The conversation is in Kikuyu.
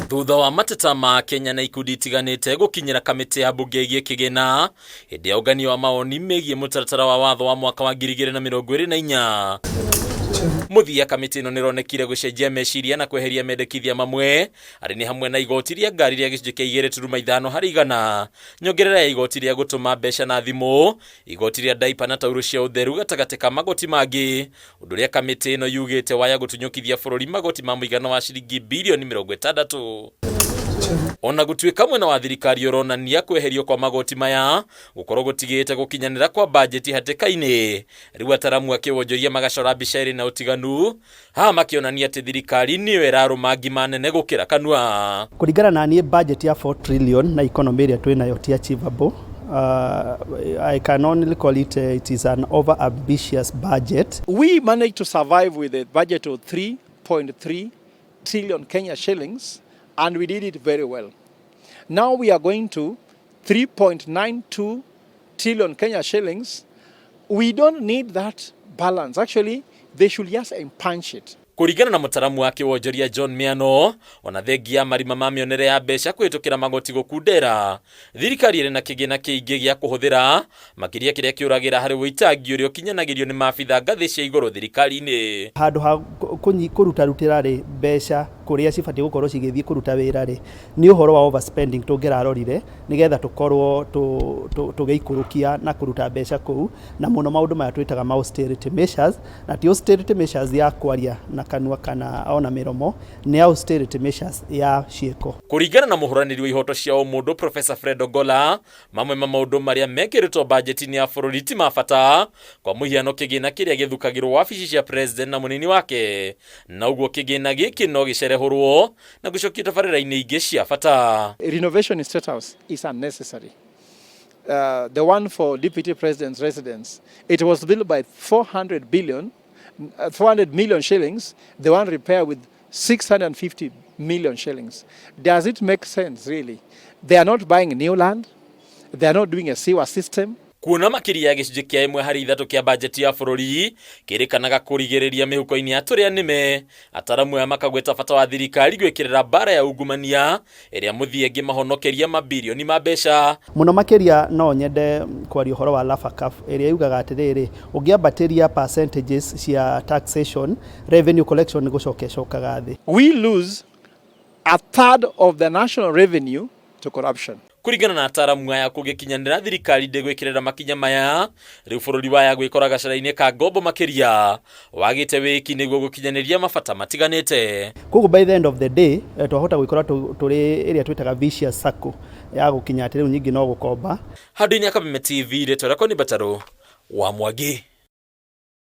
Thutha wa mateta ma Kenya na ikundi itiganĩte gũkinyĩra kamĩtĩ ya mbunge ĩgiĩ kĩgĩna hĩndĩ ya ũngania wa mawoni megiĩ mũtaratara wa watho wa mwaka wa 2024, mũthia kamĩtĩ ĩno nĩronekire gũcenjia meciria na kweheria mendekithia mamwe arĩ nĩ hamwe na igoti rĩa ngari rĩa gĩcunjĩ kĩa 2.5 harĩ igana, nyongerera ya igoti rĩa gũtũma mbeca na thimũ, igoti rĩa daipa na taurũ cia ũtheru gatagatĩ ka magoti mangĩ, ũndũ ũrĩa kamĩtĩ ĩno yugĩte waya gũtunyũkithia bũrũri magoti ma mũigana wa ciringi birioni 60. Ona gũtuĩka mwena wa thirikari ũronania kweherio kwa magoti maya gũkorwo gũtigĩte gũkinyanĩra kwa bajeti hatĩka-inĩ, rĩu ataramu a kĩwonjoria magacora mbica ĩrĩ na ũtiganu haha makĩonania atĩ thirikari nĩyo ĩrarũma ngima nene gũkĩra kanua. Kũringana na niĩ, budget ya 4 trillion na economy ĩrĩa twĩ nayo ti achievable. I can only call it, it is an over ambitious budget. We managed to survive with a budget of 3.3 trillion Kenya shillings, and we did it very well. Now we are going to 3.92 trillion Kenya shillings. We don't need that balance. Actually, they should just punch it. Kũringana na mũtaramu wa kĩwonjoria John Miano, ona thengia ya marima ma mĩonere ya mbeca kũhĩtũkĩra magoti gũkundera, thirikari ĩrĩ na kĩgĩna kĩingĩ gĩa kũhũthĩra, makĩria kĩrĩa kĩũragĩra harĩ wĩitangi ũrĩa ũkinyanagĩrio nĩ maabitha ngathĩ cia igũrũ thirikari-inĩ. Handũ ha kũrutarutĩra rĩ mbeca kũrĩa cibatiĩ gũkorwo cigĩthiĩ kũruta wĩra rĩ, nĩ ũhoro wa overspending tũngĩrarorire nĩgetha tũkorwo tũgĩikũrũkia na kũruta mbeca kũu, na mũno maũndũ maya twĩtaga ma austerity measures, na ti austerity measures ya kwaria na kanua kana ona mĩromo, nĩ austerity measures ya ciĩko. Kũringana na mũhũranĩri wa ihoto cia ũmũndũ Professor Fred Ogola, mamwe ma maũndũ marĩa mekĩrĩtwo bajeti-inĩ ya bũrũri ti ma bata, kwa mũhiano kĩgĩna kĩrĩa gĩthukagĩrwo wabici cia president na mũnini wake, na ũguo kĩgĩna gĩkĩ no gĩcerehũrwo na gũcokio tabarĩra-inĩ ingĩ cia bata. Renovation in State House is unnecessary. The one for Deputy President's residence, it was built by 400 billion, 400 million shillings, the one repaired with 650 million shillings. Does it make sense, really? They are not buying new land. They are not doing a sewer system. Kuona makĩria ya gĩcunjĩ kĩa 1 harĩ 3 kĩa bajeti ya bũrũri kĩrĩkanaga kũrigĩrĩria mĩhuko-inĩ ya tũrĩa nĩme, ataramu aya makagweta bata wa thirikari gwĩkĩrĩra mbara ya ungumania ĩrĩa mũthia ĩngĩmahonokeria mabirioni ma mbeca. Mũno makĩria no nyende kwaria ũhoro wa Laffer Curve ĩrĩa yugaga atĩrĩrĩ, ũngĩambatĩria percentages cia taxation, revenue collection nĩ gũcoka ĩcokaga thĩ. We lose a third of the national revenue to corruption. Kũringana na ataramu aya, kũngĩkinyanĩra thirikari ndĩgwĩkĩrĩra makinya maya, rĩu bũrũri waya gwĩkora gacĩra-inĩ ka ngombo makĩria wagĩte wĩki nĩguo gũkinyanĩria mabata matiganĩte. Koguo by the end of the day, twahota gwĩkora tũrĩ ĩrĩa twĩtaga vicious circle ya gũkinya atĩ rĩu nyingĩ no gũkomba. Handũ-inĩ ya Kameme TV, rĩtwa rĩakwa nĩ Batarũ wa Mwangi.